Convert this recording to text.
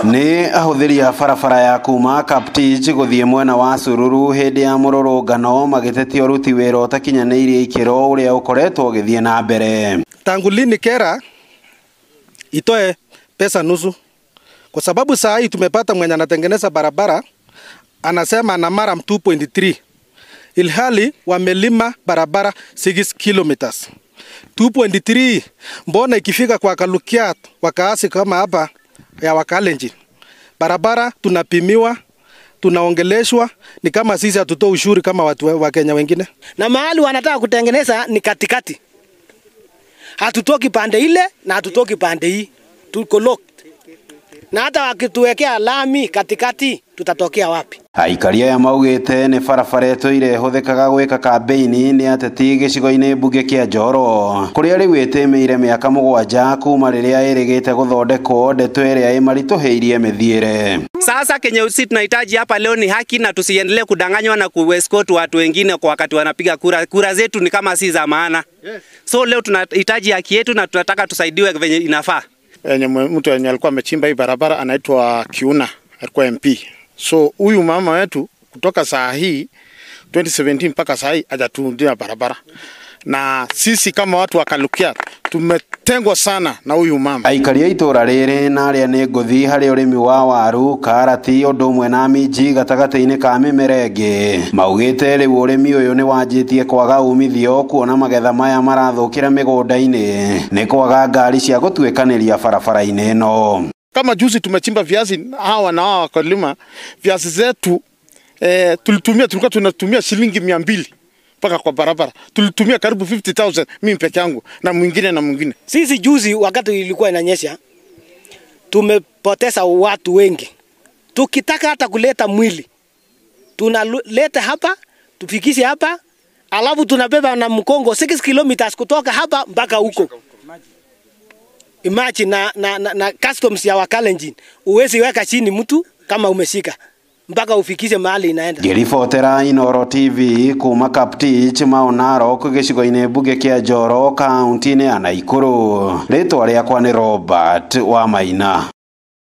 Nĩ ahũthĩri a barabara ya kuma Kaptich gũthiĩ mwena wa Sururu hĩndĩ ya mũrũrũngano magĩtetia ũruti wĩra ũtakinyanĩirie ikĩro ũrĩa ũkoretwo ũgĩthiĩ na mbere. Tangu lini KeRRA itoe pesa nusu? Kwa sababu saa hii tumepata mwenye anatengeneza barabara anasema ana murram 2.3 ilhali wamelima barabara 6 kilometers. 2.3 mbona ikifika kwa Kalukiat wakaasi kama hapa ya Wakalenjin barabara tunapimiwa, tunaongeleshwa ni kama sisi hatutoa ushuru kama watu wa Kenya wengine. Na mahali wanataka kutengeneza ni katikati, hatutoki pande ile na hatutoki pande hii, tuko locked. Na hata wakituwekea lami katikati tutatokea wapi? Aikari aya maugĩte nĩ barabara ĩtũire ĩhũthĩkaga gwĩka kambĩini nĩ ateti gĩcigo-inĩ mbunge kĩa Njoro kũrĩa rĩu ĩtĩmĩire mĩaka 7 kuma rĩrĩa ĩrĩgĩte gũthondekwo, ndeto ĩrĩa ĩmaritũhĩirie mĩthiĩre. Sasa kenye sisi tunahitaji hapa leo ni haki, na tusiendelee kudanganywa na kuescort watu wengine kwa wakati wanapiga kura. Kura zetu ni kama si za maana. So leo tunahitaji haki yetu na tunataka tusaidiwe venye inafaa. Mtu yenye alikuwa amechimba hii barabara anaitwa Kiuna, alikuwa MP. So huyu mama wetu kutoka saa hii 2017 mpaka saa hii hajatuundia barabara. Na sisi kama watu wa Kalukiat tumetengwa sana na huyu mama. Aikari a itũra rĩrĩ na arĩa nĩ ngũthi harĩ ũrĩmi wa waru, karati ũndũ ũmwe na minji gatagatĩ-inĩ ka mĩmera ĩngĩ maugĩte rĩu ũrĩmi ũyũ nĩ wanjĩtie kwaga umithio kuona magetha maya marathũkĩra mĩgũnda-inĩ nĩ kwaga ngari cia gũtuĩkanĩria barabara-inĩ ĩno. Kama juzi tumechimba viazi hawa na hawa wakulima viazi zetu, tulikuwa tunatumia shilingi 200 mpaka kwa barabara. Tulitumia karibu 50,000 mimi peke yangu na mwingine na mwingine. Sisi juzi wakati ilikuwa inanyesha tumepoteza watu wengi. Tukitaka hata kuleta mwili tunaleta hapa, tufikishe hapa, alafu tunabeba na mkongo 6 kilometers kutoka hapa mpaka huko. Imagine na customs ya Wakalenjin, uwezi weka chini mtu kama umeshika mpaka ufikishe mahali inaenda. Ngĩribotera Inooro TV kuma Kaptich Mau Narok gĩcigo-inĩ mbunge kĩa Njoro kaunti-inĩ ya Naikuru, rĩtwa rĩakwa nĩ Robert Wamaina.